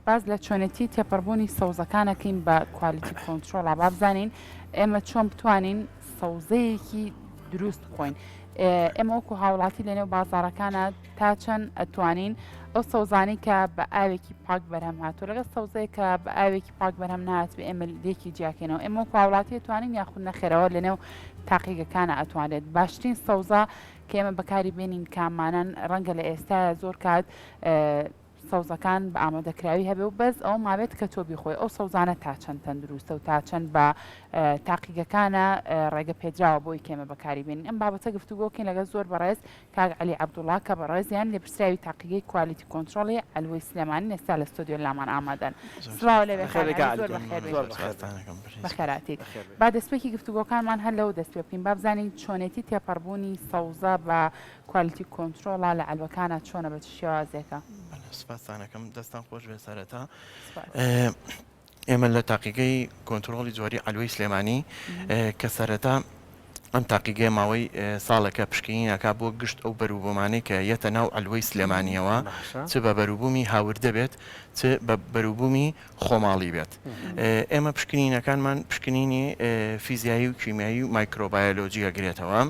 باس لە چۆنێتی تێپەڕبوونی سەوزەکان ئەکەین بە quality control ا با بزانین ئێمە چۆن بتوانین سەوزەیەکی دروست بخۆین ئێمە وەکو هاوڵاتی لەنێو بازارەکانە تا چەند ئەتوانین ئەو سەوزانی کە بە ئاوێکی پاک بەرهەم هاتوو لەگەڵ سەوزەیە کە بە ئاوێکی پاک بەرهەم نهات بێ ئێمە لێکی جیاکەینەوە ئێمە وەکو هاوڵاتی ئەتوانین یاخود نەخێرەوە لەنێو تاقیگەکانە ئەتوانرێت باشترین سەوزە کە ئێمە بەکاری بێنین کامانەن ڕەنگە لە ئێستایا زۆر کات سەوزەکان بە ئامادەکراوی هەبێ و بەس ئەوە مابێت کە تۆ بیخۆی ئەو سەوزانە تا چەند تەندروستە و تا چەند بە تاقیگەکانە ڕێگە پێدراوە بۆی کێمە بەکاری بێنین ئەم بابەتە گفتوگۆکەین لەگەڵ زۆر بەڕێز کاک عەلی عەبدوڵا کە بەڕێزیان لێپرسراوی تاقیگەی quality control ی عەلوەی سلێمانین ئێستا لە ستۆدیۆ لامان ئامادەن. سڵاو لێ بێ کاک عەلی زۆر بەخێر بێیت. بەخێراتیت. با دەستپێکی گفتوگۆکانمان هەر لەوە دەست پێ بکەین با بزانین چۆنێتی تێپەڕبوونی سەوزە بە quality control ا لە عەلوەکانا چۆنە بە چ شێوازێکە؟ بەڵێ سوپاستان ئەکەم دەستان خۆش بێت سەرەتا. ئێمە لە تاقیگەی کۆنترۆڵی جۆری عەلوەی سلێمانی کە سەرەتا ئەم تاقیگەیە ماوەی ساڵێکە پشکنین ئەکا بۆ گشت ئەو بەروبوومانەی کە یەتە ناو عەلوەی سلێمانیەوە چ بە بەروبوومی هاوردە بێت چ بە بەروبوومی خۆماڵی بێت ئێمە پشکنینەکانمان پشکنینی فیزیایی و کیمیایی و مایکرۆبایۆلۆجی ئەگرێتەوە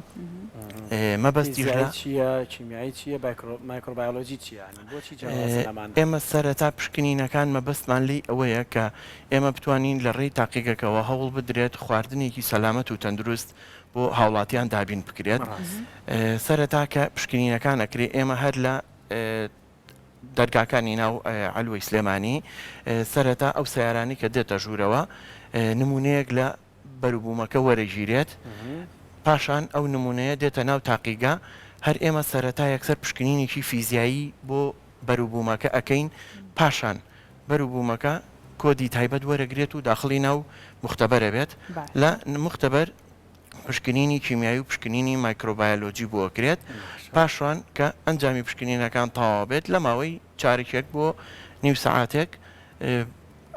مەبەستیش لە چییە کیمیایی چییە مایکرۆبایۆلۆجی چییە بۆچی جیاوازن ئەمانە؟ ئێمە سەرەتا پشکنینەکان مەبەستمان لێی ئەوەیە کە ئێمە بتوانین لە ڕێی تاقیگەکەوە هەوڵ بدرێت خواردنێکی سەلامەت و تەندروست بۆ هاوڵاتیان دابین بکرێت. سەرەتا کە پشکنینەکان ئەکرێ ئێمە هەر لە دەرگاکانی ناو عەلوەی سلێمانی سەرەتا ئەو سەیارانەی کە دێتە ژوورەوە نمونەیەک لە بەروبوومەکە وەرەگیرێت، پاشان ئەو نموونەیە دێتە ناو تاقیگە، هەر ئێمە سەرەتا یەکسەر پشکنینێکی فیزیایی بۆ بەروبوومەکە ئەکەین، پاشان بەروبوومەکە کۆدی تایبەت وەرەگرێت و داخڵی ناو موختەبەر ئەبێت، لە موختەبەر پشکنینی کیمیایی و پشکنینی مایکرۆبایۆلۆجی بۆ ئەکرێت، پاشان کە ئەنجامی پشکنینەکان تەواو بێت لە ماوەی چارەکێک بۆ نیو سەعاتێک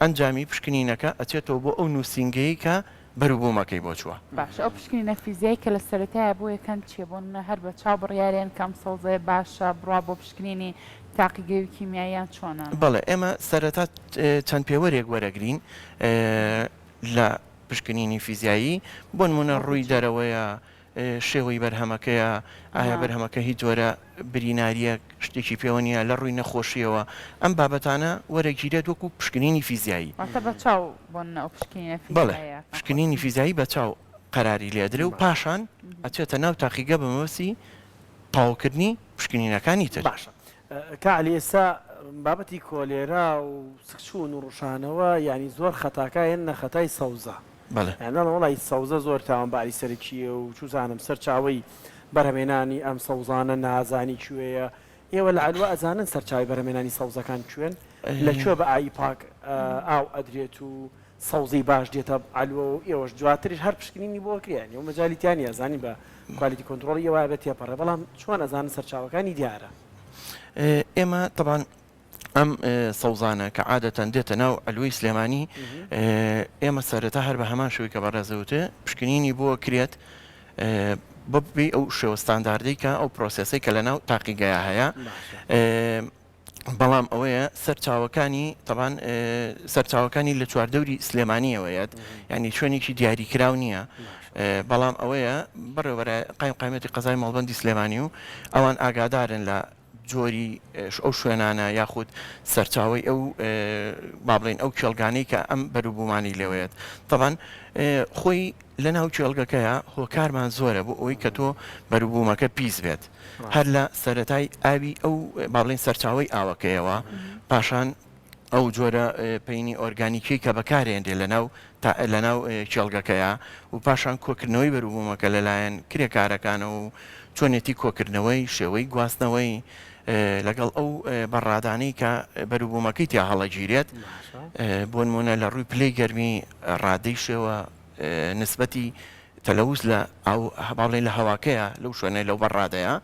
ئەنجامی پشکنینەکە ئەچێتەوە بۆ ئەو نووسینگەیەی کە بەروبوومەکەی بۆ چووە. باشە ئەو پشکنینە فیزیای کە لە سەرەتایە بۆ یەکەم چیە بۆ نمونە هەر بە چاو بڕیارێن کە ئەم سەوزەیە باشە بڕوا بۆ پشکنینی تاقیگەی و کیمیایی یان چۆنە؟ بەڵێ ئێمە سەرەتا چەند پێوەرێک وەرەگرین لە پشکنینی فیزیایی بۆ نمونە وەکو ڕووی چی؟ دەرەوەیە شێوەی بەرهەمەکەیە، ئایا بەرهەمەکە هیچ جۆرە برینارییەک شتێکی پێوە نییە، لە ڕووی نەخۆشییەوە، ئەم بابەتانە وەرەگیرێت وەکو پشکنینی فیزیایی. واتە بە چاو بۆ نمونە ئەو پشکنینە بەڵێ، فیزیاییە ئەکەن خۆی. پشکنینی فیزیایی بە چاو قەراری لێ ئەدرێ و پاشان ئەچێتە ناو تاقیگە بە مەبەستی تەواوکردنی پشکنینەکانی تر. باشە کاک عەلی ئێستا بابەتی کۆلێرا و سکچوون و ڕشانەوە یانی زۆر خەتاکە هێننە خەتای سەوزە بەڵێ. یانی دەڵێن وەڵای سەوزە زۆر تاوانباری سەرەکییە و چوزانم سەرچاوەی بەرهەمێنانی ئەم سەوزانە نازانی کوێیە ئێوە لە عەلوە ئەزانن سەرچاوەی بەرهەمێنانی سەوزەکان کوێن لە کوێ بە ئاوی پاک ئاو ئەدرێت و سەوزەی باش دێتە عەلوە و ئێوەش دواتریش هەر پشکنینی بۆ ئەکرێ یانی ئەو مەجالی تیا نیە ئەزانین بە quality control ی ئێوە ئەبێت تێپەڕێ بەڵام چۆن ئەزانن سەرچاوەکانی دیارە؟ ئێمە تەبعەن ئەم سەوزانە کە عادەتەن دێتە ناو عەلوەی سلێمانی ئێمە سەرەتا هەر بە هەمان شێوەی کە بەڕێزت وتت پشکنینی بۆ کرێت بەپێی ئەو شێوە ستانداردەی کە ئەو process ەی کە لە ناو تاقیگەیا هەیە بەڵام ئەوەیە سەرچاوەکانی تەبان سەرچاوەکانی لە چواردەوری سلێمانیەوە یەت یعنی شوێنێکی دیاریکراو نییە بەڵام ئەوەیە بەڕێوەبەرە قایم قایمەتی قەزای مەڵبەندی سلێمانی و ئەوان ئاگادارن لە جۆری ئەو شوێنانە یاخود سەرچاوەی ئەو با بڵێین ئەو کێڵگانەی کە ئەم بەروبوومانەی لێوەیەت تەبان خۆی لە ناو کێڵگەکەیە هۆکارمان زۆرە بۆ ئەوەی کە تۆ بەروبوومەکە پیس بێت هەر لە سەرەتای ئاوی ئەو با بڵێین سەرچاوەی ئاوەکەیەوە پاشان ئەو جۆرە پەینی ئۆرگانیکیەی کە بەکارێنرێ لەناو تا لەناو کێڵگەکەیا و پاشان کۆکردنەوەی بەروبوومەکە لەلایەن کرێکارەکانەوە و چۆنێتی کۆکردنەوەی، شێوەی گواستنەوەی لەگەڵ ئەو بەڕادانەی کە بەروبوومەکەی تیا هەڵەگیرێت بۆنمونە لە ڕووی پلەی گەرمی ڕادەی شێوە نسبەتی تەلەوس لە ئاو با بڵێین لە هەواکەیە لەو شوێنەی لەو بەڕادەیە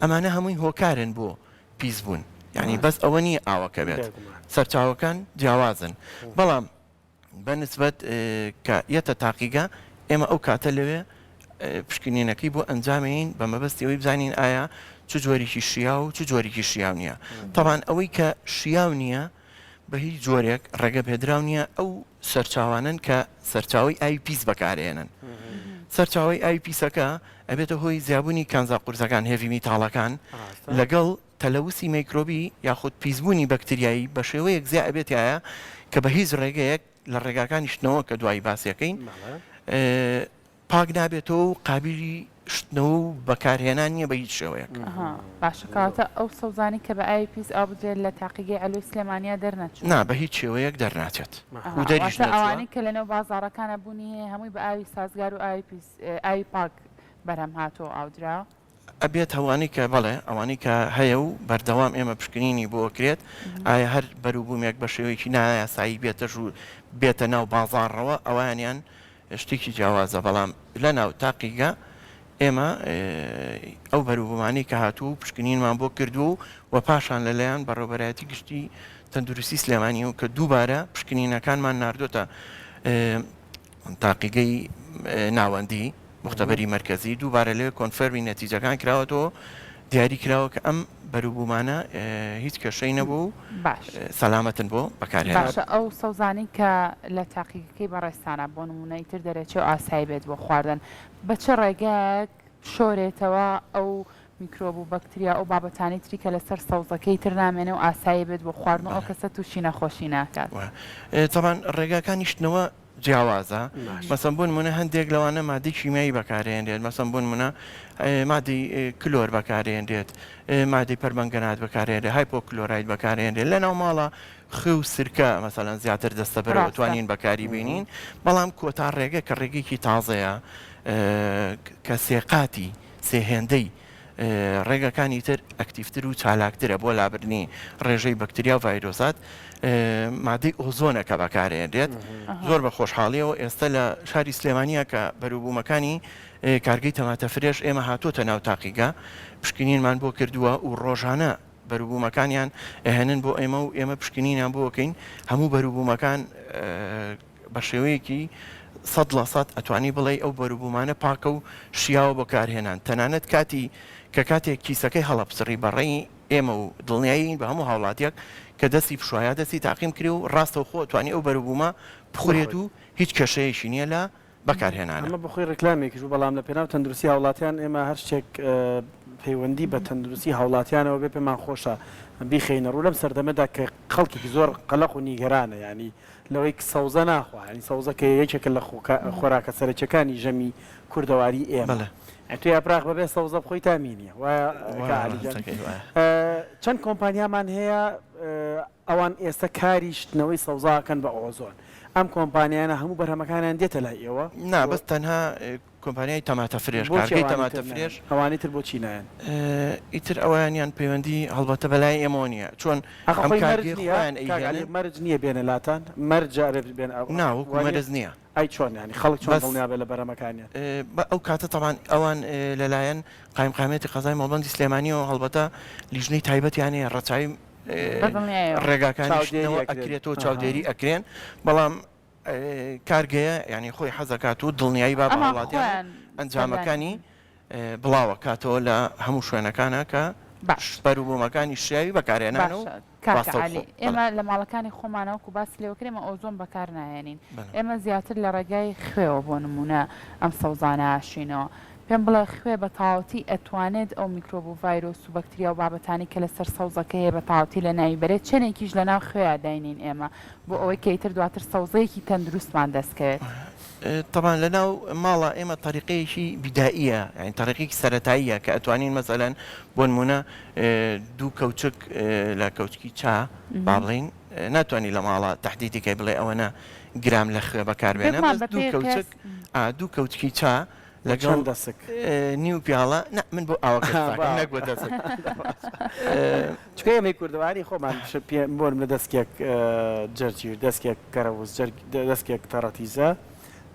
ئەمانە هەمووی هۆکارن بۆ پیس بوون یانی بەس ئەوە نییە ئاوەکە بێت سەرچاوەکان جیاوازن بەڵام بە نسبەت کە یەتە تاقیگە ئێمە ئەو کاتە لەوێ پشکنینەکەی بۆ ئەنجامین بە مەبەستی ئەوەی بزانین ئایا چ جۆرێکی شیاو و چ جۆرێکی شیاو نییە تەبان ئەوەی کە شیاو نییە. بە هیچ جۆرێک ڕێگە پێدراو نییە ئەو سەرچاوانەن کە سەرچاوەی ئاوی پیس بەکارئێنن. سەرچاوەی ئاوی پیسەکە ئەبێتە هۆی زیابوونی کانزا قورسەکان، heavy metal ەکان، لەگەڵ تەلەوسی میکرۆبی یاخود پیسبوونی بەکتریایی بە شێوەیەک زیا ئەبێت تیایا کە بە هیچ ڕێگەیەک لە ڕێگاکانی شتنەوە کە دوایی باسیەکەین پاک نابێتەوە و قابیلی شتنەوە و بەکارهێنان نییە بە هیچ شێوەیەک. ئەها باشە کەواتە ئەو سەوزانەی کە بە ئاوی پیس ئاو بدرێت لە تاقیگەی عەلوەی سلێمانیا دەرنەچوون؟ نا بە هیچ شێوەیەک دەرناچێت و دەریش واتە نەچووە. ئەوانەی کە لەنێو بازاڕەکانا بوونی هەیە هەمووی بە ئاوی سازگار و ئاوی پیس ئاوی پاک بەرهەم هاتووە و ئاودراوە؟ ئەبێت ئەوانەی کە بەڵێ ئەوانەی کە هەیە و بەردەوام ئێمە پشکنینی بۆ ئەکرێت ئایا هەر بەروبوومێک بە شێوەیەکی نایاسایی بێتە ژوور بێتە ناو بازاڕەوە ئەوانیان شتێکی جیاوازە بەڵام لەناو تاقیگە ئێمە ئەو بەروبوومانەی کە هاتووە و پشکنینمان بۆ کردووە و و پاشان لەلایەن بەڕێوەبەرایەتی گشتی تەندروستی سلێمانیەوە کە دووبارە پشکنینەکانمان ناردۆتە تاقیگەی ناوەندی، مختبری مرکزی، دووبارە لەوێ confirm ی نەتیجەکان کراوەتەوە، دیاری کراوە کە ئەم بەروبوومانە هیچ کێشەی نەبووە و باش. سەلامەتن بۆ بەکارهێنان. باشە ئەو سەوزانەی کە لە تاقیگەکەی بەڕێزتانە بۆ نموونە ئیتر دەرەچێ و ئاسایی بێت بۆ خواردن بە چ ڕێگایەک بشۆرێتەوە ئەو میکرۆب و بەکتریا و ئەو بابەتانەی تری کە لەسەر سەوزەکەی تر نامێنێ و ئاسایی بێت بۆ خواردن و ئەو بەڵێ. کەسە تووشی نەخۆشی ناکات؟ تەبعەن ڕێگاکانی شتنەوە جیاوازە مەسەن بۆ نمونە هەندێک لەوانە مادەی کیمیایی بەکارهێنرێت مەسەن بۆ نمونە مادەی کلۆر بەکارهێنرێت مادەی پەرمەنگەنات بەکارهێنرێت hypochlorite بەکارهێنرێت لە ناو ماڵە خوێ و سرکە مەسەلەن زیاتر دەستەبەرەوە توانین بەکاری بینین بەڵام کۆتا ڕێگە کە ڕێگەیەکی تازەیە کە سێقاتی سێ هێندەی ڕێگەکانی تر ئەکتیڤتر و چالاکترە بۆ لابردنی ڕێژەی بەکتریا و ڤایرۆسات، مادەی ئۆزۆنە کە بەکارئێنرێت. زۆر بە خۆشحاڵیەوە ئێستە لە شاری سلێمانیە کە بەروبوومەکانی کارگەی تەماتە فرێش ئێمە هاتۆتە ناو تاقیگە پشکنینمان بۆ کردووە و ڕۆژانە بەروبوومەکانیان ئەهێنن بۆ ئێمە و ئێمە پشکنینیان بۆ ئەکەین هەموو بەروبوومەکان بە شێوەیەکی 100% ئەتوانی بڵێی ئەو بەروبوومانە پاکە و شیاوە بۆ کارهێنان تەنانەت کاتی کە کاتێک کیسەکەی هەڵەپچڕی بە ڕێی ئێمە و دڵنیایین بە هەموو هاوڵاتیەک کە دەستی بشوا یا دەستی تاقیم کرێ و ڕاستەوخۆ ئەتوانی ئەو بەروبوومە بخورێت و هیچ کێشەیەکی نیە لە بەکارهێنانە. ئەمە بۆخۆی ڕیکلامێکیش بوو، بەڵام لە پێناو تەندروستی هاوڵاتیان ئێمە هەر شتێک پەیوەندی بە تەندروستی هاوڵاتیانەوە بێ پێمان خۆشە بیخەینە ڕوو لەم سەردەمەدا کە خەڵکێکی زۆر قەلەق و نیگەرانە یانی لەوەی سەوزە ناخوا یانی سەوزە کە یەکێکە لە خۆراکە سەرەکیەکانی ژەمی کوردەواری ئێمە تۆ یاپراخ بەبێ سەوزە بخۆی تامی نییە وایە عەلی گیان چەند کۆمپانیامان هەیە ئەوان ئێستا کاری شتنەوەی سەوزە ئەکەن بە ئۆزۆن ئەم کۆمپانیانە هەموو بەرهەمەکانیان دێتە لای ئێوە؟ نا بەس تەنها کۆمپانیای تەماتە فرێش بۆچی کارگەی ئەوانی تەماتە تر نایەن؟ فرێش ئەوانی تر بۆچی نایەن؟ ئیتر ئەوانیان پەیوەندی هەڵبەتە بەلای ئێمەوە نییە چۆن ئەخ ئەم خۆی مەرج کارگەی نییە خۆیان کاک عەلی ئەیهێنن مەرج نییە بێنە لاتان مەرجە ئەبێ بێن ئەو نا وەکو وانیە؟ مەرج نییە ئەی چۆن یانی خەڵک چۆن بەس دڵنیا بێ لە بەرهەمەکانیان؟ بە ئەو کاتە تەبعەن ئەوان لەلایەن قایمقامیەتی قەزای مەڵبەندی سلێمانیەوە هەڵبەتە لیژنەی تایبەتیان هەیە ڕەچاوی بەدڵنیایەوە. ڕێگاکانی چاودێری شتنەوە ئەکرێن ئەکرێتەوە ئەها. چاودێری ئەکرێن بەڵام کارگەیە یانی خۆی حەزەکات و دڵنیایی با بە ئەمان هاوڵاتیان و خۆیان سەردانی ئەنجامەکانی بڵاوەکاتەوە لە هەموو شوێنەکانا کە باش. بەروبوومەکانی شیاوی بەکارهێنانە و باشە کاکە ڕاستەوخۆ عەلی بەڵێ. ئێمە لە ماڵەکانی خۆمانە وەکو باسی لێوە کرد ئێمە ئۆزۆن بەکار ناهێنین بەڵێ. ئێمە زیاتر لە ڕێگای خوێوە بۆ نموونە ئەم سەوزانە ئاشینەوە پێم بڵێ خوێ بە تەواوەتی ئەتوانێت ئەو میکرۆب و ڤایرۆس و بەکتریا و بابەتانەی کە لەسەر سەوزەکە هەیە بە تەواوەتی لەناوی بەرێت چەنێکیش لەناو خوێیا داینێین ئێمە بۆ ئەوەی کە ئیتر دواتر سەوزەیەکی تەندروستمان دەست کەوێت. تەبعەن لە ناو ماڵا ئێمە تەریقەیەکی بیدائیە یانی تەریقەیەکی سەرەتاییە کە ئەتوانین مەسەلەن بۆ نموونە دوو کەوچک لە کەوچکی چا با بڵێین ناتوانی لە ماڵا تەحدیدی کەی بڵێ ئەوەنە گرام لە خوێ بەکار بێنە بێگومان بەس بە دوو پێی کەوچک قیاس ئا دوو کەوچکی چا لەگەڵ چەند دەسک؟ نیو پیاڵە نا من بۆ ئاوەکە ها قسەکەم نەک بۆ دەسک چونکە ئێمەی کوردەواری خۆمان پێ بۆ نمونە دەسکێک جەرجیر دەسکێک کەرەوز دەسکێک تەڕەتیزە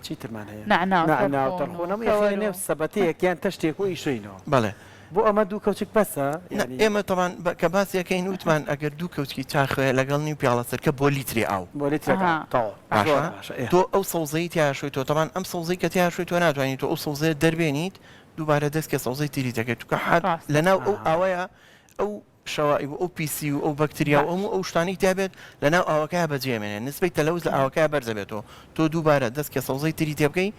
چی ترمان هەیە نەعنا و نەعنا و تەرخۆن تەرخۆن و هەمووی ئەخەینە کەوەر نێو و. سەبەتەیەک یان تەشتێک و ئیشۆینەوە بەڵێ بۆ ئەمە دوو کەوچک بەسە نا یانی ئێمە تەبعەن کە باسی ئەکەین وتمان ئەگەر دوو کەوچکی چا خوێ لەگەڵ نیو پیاڵە سرکە بۆ لیترێ ئاو. بۆ لیترێک ئاو ئەها تەواو زۆر باشە باشە ئێ. تۆ ئەو سەوزەی تیا شۆی تۆ تەبعەن ئەم سەوزەی کە تیا شۆی تۆ ناتوانی تۆ ئەو سەوزەیە دەربێنیت دووبارە دەست کە سەوزەی تری دەکەیت چونکە حەر ڕاستە. لەناو ئەو ئەها. ئاوەیە ئەو. شەوائیب و ئەو پیسی و ئەو بەکتریا و هەموو ئەو شتانەی تیا بێت لەناو ئاوەکەیا بەجێ ئەمێنێ نسبەی تەلەوس لە ئاوەکەیا بەرز ئەبێتەوە تۆ دووبارە دەستکێ سەوزەی تری تێ بکەی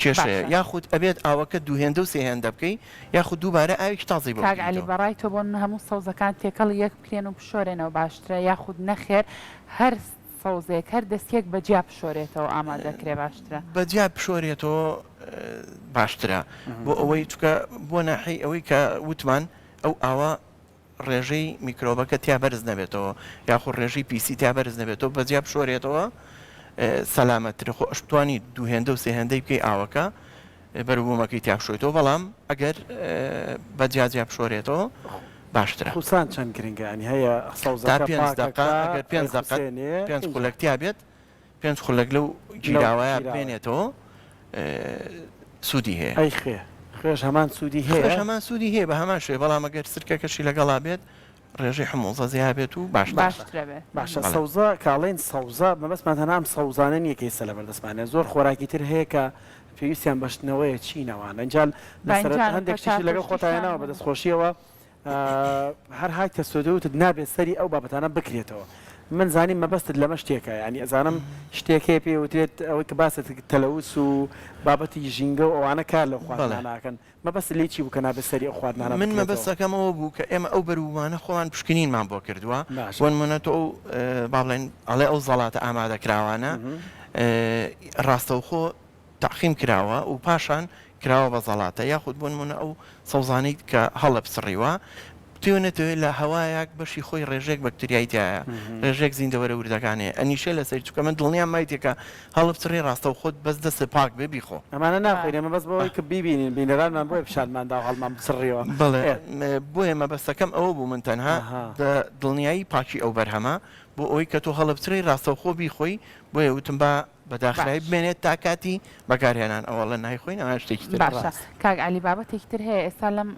کێشەیە باشە. یاخود ئەبێت ئاوەکە دوو هێندە و سێ هێندە بکەی یاخود دووبارە ئاوێکی تازەی بۆ کاک عەلی بکەیتەوە. بەڕای تۆ بۆ نمونە هەموو سەوزەکان تێکەڵی یەک بکرێن و بشۆرێنەوە باشترە یاخود نەخێر هەر سەوزەیەک هەر دەستیەک بە جیا بشۆرێتەوە ئامادە کرێ باشترە؟ بە جیا بشۆرێتەوە باشترە بۆ ئەوەی چونکە بۆ ناحیەی ئەوەی کە وتمان ئەو ئاوە ڕێژەی میکرۆبەکە تیا بەرز نەبێتەوە یاخود ڕێژەی پیسی تیا بەرز نەبێتەوە بەجیا بشۆرێتەوە سەلامەتترە خۆ ئەشتوانی دوو هێندە و سێ هێندەی بکەی ئاوەکە بەروبوومەکەی تیا بشۆیتەوە بەڵام ئەگەر بە جیا جیا بشۆرێتەوە باشترە. خوسان چەند گرنگە یانی هەیە تا سەوزەکە پێنج دەقە پاکەکە ئەگەر پێنج دەقە ئەیخوسێنێ پێنج ئینجا خولەک تیا بێت پێنج خولەک لەو لەو گیراوەیە گیراوەیە. بمێنێتەوە سوودی هەیە. ئەی خوێ؟ خوێش هەمان سوودی خوێش هەیە؟ هەمان سوودی هەیە بە هەمان شێوە بەڵام ئەگەر سرکەکەشی لەگەڵا بێت ڕێژەی حموزە زیا بێت و باشترە. باشترە بێت. باشە بەڵێ. سەوزە کە ئەڵێین سەوزە مەبەستمان تەنها ئەم سەوزانە نییە کە ئێستا لەبەردەستمانە زۆر خۆراکی تر هەیە کە پێویستیان بە شتنەوەیە چین ئەوانە ئینجا لەسەر باینجان و هەندێک شتیشت پەتاتە و لەگەڵ خۆتا شتیشیان هێناوە هەیە. بەدەست خۆشیەوە هەر هایتە ستۆدیۆ وتت نابێت سەری ئەو بابەتانە بکرێتەوە من زانیم مەبەستت لەمە شتێکە یانی ئەزانم شتێک هەیە پێی وترێت ئەوەی کە باست کرد تەلەوس و بابەتی ژینگە و ئەوانە کار لەو بەڵێ. خواردنانە ئەکەن مەبەستت لێی چی بوو کە نابێت سەری ئەو خواردنانە من بکرێتەوە؟ مەبەستەکەم ئەوە بوو کە ئێمە ئەو بەروبوومانە خۆمان پشکنینمان بۆ کردووە باشە. بۆ نموونە تۆ ئەو با بڵێین ئەڵێ ئەو زەڵاتە ئامادەکراوانە ڕاستەوخۆ تەعقیم کراوە و پاشان کراوە بە زەڵاتە یاخود بۆ نموونە ئەو سەوزانەی کە هەڵەپچڕیوە بتەوێ نەتەوێ لە هەوایەک بەشی خۆی ڕێژەیەک بەکتریای تیایە ڕێژەیەک زیندەوەرە وردەکان هەیە ئەنیشێ لەسەری چونکە من دڵنیام مایتێکە هەڵبچڕی ڕاستەوخۆت بەس دەستت پاک بێ بیخۆ. ئەمانە ناخۆین ئێمە بەس بۆ ئەوەی کە بیبینین بینەرانمان بۆیە پیشانمان دا و هەڵمان بچڕیەوە بەڵێ ئێ. بۆیە مەبەستەکەم ئەوە بوو من تەنها ئەها. بە دڵنیایی پاکی ئەو بەرهەمە بۆ ئەوەی کە تۆ هەڵبچڕی ڕاستەوخۆ بیخۆی بۆیە وتم با بە داخراوی باش. بمێنێت تا کاتی بەکارهێنان ئەوەڵە نایخۆین ئەوە شتێکی ترە. باشە ڕاستە. کاک عەلی بابەتێکی تر هەیە ئێستا لەم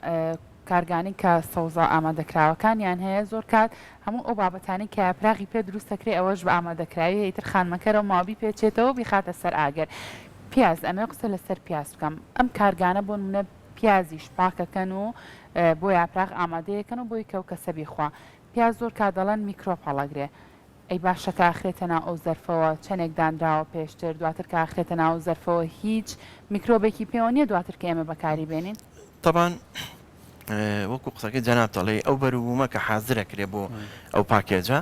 کارگانەی کە سەوزە ئامادەکراوەکانیان هەیە زۆر کات هەموو ئەو بابەتانەی کە یاپراغی پێ دروست دەکرێ ئەوەش بە ئامادەکراوی ئیتر خانمەکەرەوە ماوە بیپێچێتەوە و بیخاتە سەر ئاگر پیاز ئەمەوێ قسە لەسەر پیاز بکەم ئەم کارگانە بۆ نمونە پیازیش پاکەکەن و بۆ یاپراغ ئامادەیەکەن و بۆی کە و کەسە بیخوا پیاز زۆر کات دەڵێن میکرۆب هەڵەگرێ ئەی باشە کە ئەخرێتە ناو ئەو زەرفەوە چەنێک دانراوە پێشتر دواتر کە ئەخرێتە ناو ئەو زەرفەوە هیچ میکرۆبێکی پێوە نیە دواتر کە ئێمە بەکاری بێنین؟ تەبان وەکو قسەکەی جەنابت ئەڵێی ئەو بەروبوومە کە حازر ئەکرێ بۆ ئەو پاکێجە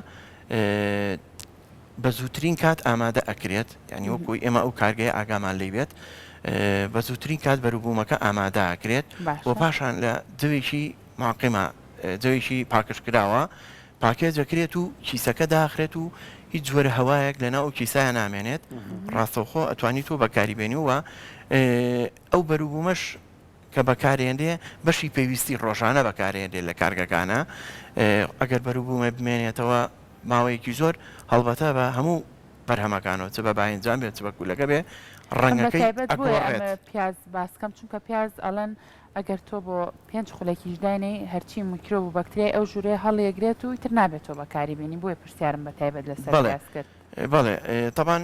بە زووترین کات ئامادە ئەکرێت یعنی وەکو ئێمە ئەو کارگەیە ئاگامان لی بێت بە زووترین کات بەروبوومەکە ئامادە ئەکرێت و پاشان لە جەوێکی ماقیمە جەوێکی پاکژکراوە پاکێج ئەکرێت و کیسەکە داخرێت و هیچ جۆرە هەوایەک لەناو ئەو کیسەیا نامێنێت ڕاستەوخۆ ئەتوانی تۆ بەکاری بێنی و ئەو بەروبوومەش کە بەکارێنرێ بەشی پێویستی ڕۆژانە بەکارێنرێ لە کارگەکانە ئەگەر بەروبوومە بمێنێتەوە ماوەیەکی زۆر هەڵبەتە بە هەموو بەرهەمەکانەوە چ بە باینجان بێت چ بە کولەکە بێ ڕەنگەکەی بەتایبەت بۆیە ئەگۆڕێت. ئەمە پیاز باسکەم چونکە پیاز ئەڵێن ئەگەر تۆ بۆ پێنج خولەکیش داینێی هەرچی میکرۆب و بەکتریای ئەو ژوورەیە هەڵیەگرێت و ئیتر نابێت تۆ بەکاری بێنی بۆیە پرسیارم بە تایبەت لەسەر بەڵێ پیاز کرد. بەڵێ تەبان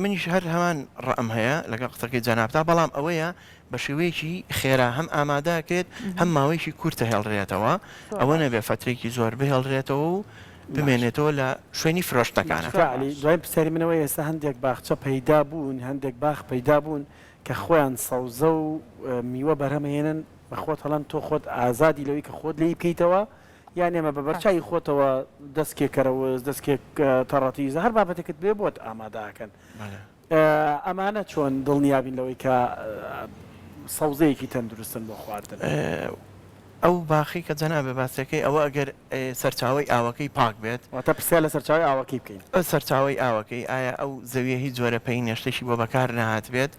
منیش هەر هەمان ڕەئم هەیە لەگەڵ قسەکەی جەنابتا بەڵام ئەوەیە بە شێوەیەکی خێرا هەم ئامادە کرێت هەم ماوەیەکی کورتە هێڵرێتەوە زۆر ئەوە باش. نەبێ فەترێکی زۆر بهێڵرێتەوە و باش. بمێنێتەوە لە شوێنی فرۆشتنەکانە. کاک عەلی دوایین پرسیاری من ئەوەیە ئێستا هەندێک باخچە پەیدا بوون هەندێک باخ پەیدا بوون کە خۆیان سەوزە و میوە بەرهەم ئەهێنن بە خۆت ئەڵێن تۆ خۆت ئازادی لەوەی کە خۆت لێی بکەیتەوە یان ئێمە بە بەرچاوی خۆتەوە دەسکێ کەرەوز دەسکێک تەڕەتیز هەر بابەتێکت بێ بۆت ئامادە ئەکەن ئەمانە چۆن دڵنیابین لەوەی کە سەوزەیەکی تەندروستن بۆ خواردن؟ ئەو باخەی کە جەنابت باسەکەی ئەوە ئەگەر سەرچاوەی ئاوەکەی پاک بێت. واتە پرسیار لە سەرچاوەی ئاوەکەی بکەین. سەرچاوەی ئاوەکەی ئایا ئەو زەویە هیچ جۆرە پەینە شتێکی بۆ بەکار نەهاتبێت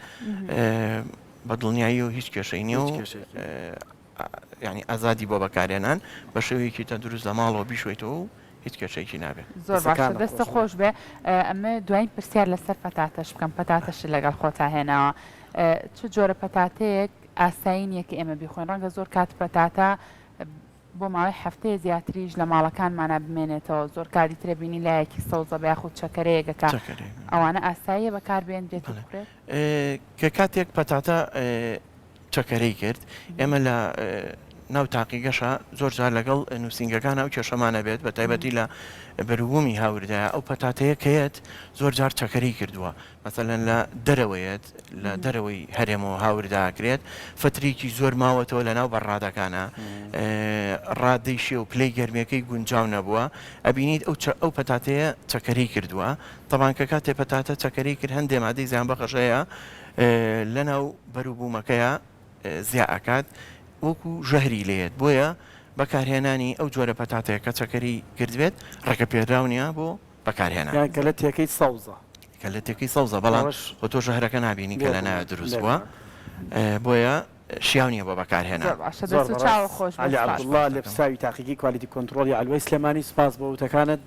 بە دڵنیاییەوە هیچ کێشەی نیە و یانی ئازادی بۆ بەکارهێنان بە شێوەیەکی تەندروست لە ماڵەوە بیشۆیتەوە و هیچ کێشەیەکی نابێت. زۆر باشە دەستت خۆش بێ ئەمە دوایین پرسیار لەسەر پەتاتەش بکەم پەتاتەشت لەگەڵ خۆتا هێناوە چ جۆرە پەتاتەیەک ئاسایی نییە کە ئێمە بیخۆین ڕەنگە زۆر کات پەتاتە بۆ ماوەی هەفتەیە زیاتریش لە ماڵەکانمانا بمێنێتەوە زۆر کاتی ترە بینی لایەکی سەوزە بە یاخود چەکەرەیەکەکە ئەوانە ئاساییە بەکاربێنرێت و بخورێت؟ کە کاتێک پەتاتە چەکەرەی کرد ئێمە لە. ناو تاقیگەشە زۆر جار لەگەڵ نووسینگەکان ئەو کێشەمان ئەبێت بە تایبەتی لە بەروبوومی هاوردەیە ئەو پەتاتەیە کە یەت زۆر جار چەکەرەی کردووە مەسەلەن لە دەرەوەیەت لە دەرەوەی هەرێمەوە هاوردە ئەکرێت فترێکی زۆر ماوەتەوە لە ناو بەڕادەکانە ڕادەی شێ و پلەی گەرمیەکەی گونجاو نەبووە ئەبینیت ئەو ئەو پەتاتەیە چەکەرەی کردووە تەبان کە کاتێ پەتاتە چەکەرەی کرد هەندێ مادەی زیانبەخش هەیە لەناو بەروبوومەکەیا زیا ئەکات وەکو ژەهری لێیەت بۆیە بەکارهێنانی ئەو جۆرە پەتاتەیە کە چەکەری کردبێت ڕێگە پێدراو نیە بۆ بەکارهێنان. یان کە لەتێکەی سەوزە. کە لەتێکەی سەوزە بەڵام خۆ تۆ ژەهرەکە نابینی کە لەناوێ دروست بووە بۆیە شیاو نیە بۆ بەکارهێنان. زۆر باشە زۆر دەست و بەڕێز چاوە خۆش بێت عەلی سپاس. عەبدوڵا لێپرسراوی تاقیگەی quality control ی عەلوەی سلێمانی سوپاس بۆ وتەکانت.